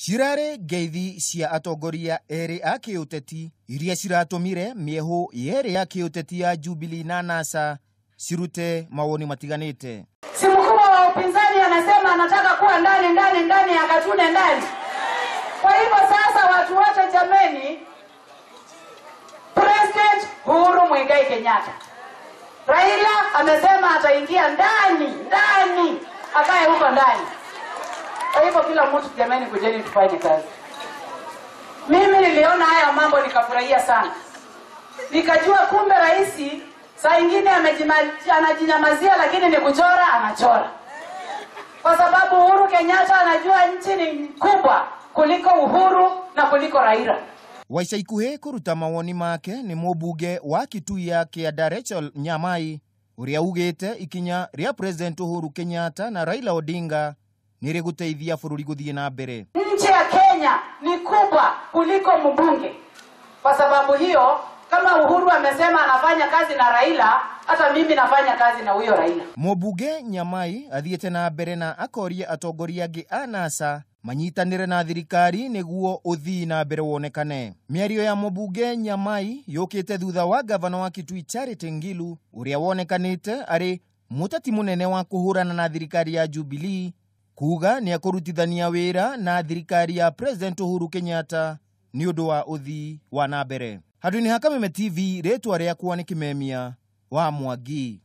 Cirarĩ ngeithi cia atongoria erĩ a kĩũteti iria ciratũmire mĩehũ yerĩ ya kĩũteti ya Jubilee na NASA cirute mawoni matiganĩte. Si mkubwa wa upinzani anasema anataka kuwa ndani ndani ndani akatune ndani. Kwa hivyo sasa, watu wote jameni, President Uhuru Muigai Kenyatta, Raila amesema ataingia ndani ndani, akae huko ndani. Kwa hivyo kila mtu jameni, kujeni tufanye kazi. Mimi niliona haya mambo nikafurahia sana, nikajua kumbe rais saa ingine anajinyamazia, lakini ni kuchora anachora, kwa sababu Uhuru Kenyatta anajua nchi ni kubwa kuliko Uhuru na kuliko Raila. Wa ica ikuhĩ kũruta mawoni make nĩ mũmbunge wa Kitui ya Kĩanda Rachel Nyamai ũrĩa ugĩte ikinya rĩa President Uhuru Kenyatta na Raila Odinga nĩ rĩgũteithia bũrũri gũthiĩ na mbere. Nchi ya Kenya ni kubwa kuliko mbunge. Kwa sababu hiyo, kama Uhuru amesema anafanya kazi na Raila, hata mimi nafanya kazi na huyo Raila. Mũmbunge Nyamai athiĩte na mbere na akoria atongoria angĩ a NASA manyitanĩre na thirikari nĩguo ũthii na mbere wonekane. Mĩario ya mũmbunge Nyamai yũkĩte thutha wa gavana wa Kitui Charity Ngilu ũrĩa wonekanĩte arĩ mũteti mũnene wa kũhũrana na thirikari ya Jubilee kuga nĩ akũrutithania wĩra na thirikari ya President Uhuru Kenyatta nĩ ũndũ wa ũthii wa na mbere. Handũ-inĩ ha Kameme TV, rĩtwa rĩakwa nĩ Kimemia wa Mwangi.